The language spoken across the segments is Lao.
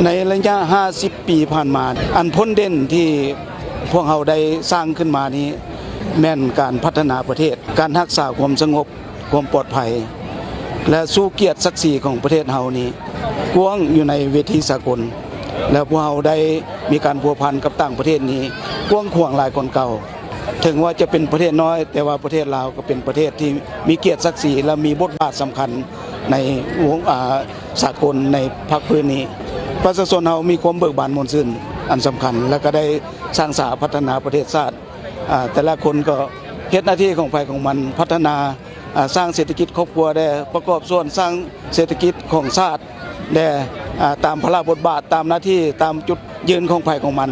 ໃນໄລຍະຫ້າສິບປີຜ່ານມາ, ອັນພົ້ນເດັ່ນທີ່ພວກເຮົາໄດ້ສ້າງຂຶ້ນມານີ້ ແມ່ນການພັດທະນາປະເທດ, ການຮັກສາຄວາມສະຫງົບ, ຄວາມປອດໄພ ແລະ ຊູ້ກຽດສັກສີຂອງປະເທດເຮົານີ້ກວ້າງຢູ່ໃນເວທີສາກົນ, ແລະ ພວກເຮົາໄດ້ມີການພົວພັນກັບຕ່າງປະເທດນີ້ກວ້າງຂວາງຫຼາຍກວ່າເກົ່າ. ເຖິງວ່າຈະເປັນປະເທດນ້ອຍ, ແຕ່ວ່າປະເທດລາວກໍເປັນປະເທດທີ່ມີກຽດສັກສີ ແລະ ມີບົດບາດສຳຄັນໃນວົງ ອາ ສາກົນໃນພາກພື້ນນີ້. ປະຊາຊົນເຮົາມີຄວາມເບີກບານມ່ວນຊື່ນອັນສຳຄັນ ແລະ ກໍໄດ້ສ້າງສາພັດທະນາປະເທດຊາດ. ອາ ແຕ່ລະຄົນກໍເຮັດໜ້າທີ່ຂອງໃຜຂອງມັນ, ພັດທະນາ ອາ ສ້າງເສດຖະກິດຄອບຄົວແດ່, ປະກອບສ່ວນສ້າງເສດຖະກິດຂອງຊາດແດ່, ອາ ຕາມພາລະບົດບາດ, ຕາມໜ້າທີ່, ຕາມຈຸດຢືນຂອງໃຜຂອງມັນ,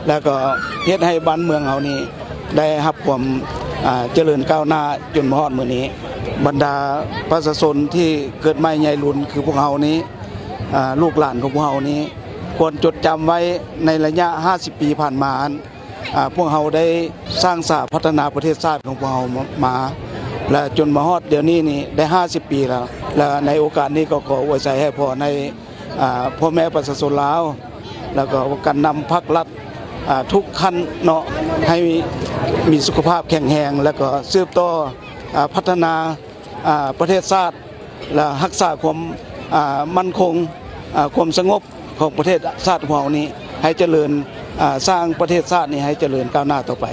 ແລ້ວກໍເຮັດໃຫ້ບ້ານເມືອງເຮົານີ້ໄດ້ຮັບຄວາມ ອາ ຈະເລີນກ້າວໜ້າຈົນມາຮອດມື້ນີ້. ບັນດາປະຊາຊົນທີ່ເກີດໃໝ່ໃຫຍ່ລຸນຄືພວກເຮົານີ້, ອາ ລູກຫຼານຂອງພວກເຮົານີ້ ຄວນຈົດຈຳໄວ້ໃນໄລຍະຫ້າສິບປີຜ່ານມາ ອາ ພວກເຮົາໄດ້ສ້າງສາພັດທະນາປະເທດຊາດຂອງພວກເຮົາມາ ແລະ ຈົນມາຮອດດຽວນີ້ນີ້ໄດ້ຫ້າສິບປີແລ້ວ. ແລະ ໃນໂອກາດນີ້ກໍຂໍອວຍໄຊໃຫ້ພອນໃຫ້ ອາ ພໍ່ແມ່ປະຊາຊົນລາວ ແລ້ວກໍການນຳພັກລັດ ອາ ທຸກຂັ້ນເນາະ ໃຫ້ມີສຸຂະພາບແຂງແຮງ ແລ້ວກໍສືບຕໍ່ ອາ ພັດທະນາ ອາ ປະເທດຊາດ ແລະ ຮັກສາຄວາມ ອາ ໝັ້ນຄົງ ອາ ຄວາມສະຫງົບຂອງປະເທດຊາດຂອງເຮົານີ້ໃຫ້ຈະເລີນ ອາ ສ້າງປະເທດຊາດນີ້ໃຫ້ຈະເລີນກ້າວໜ້າຕໍ່ໄປ.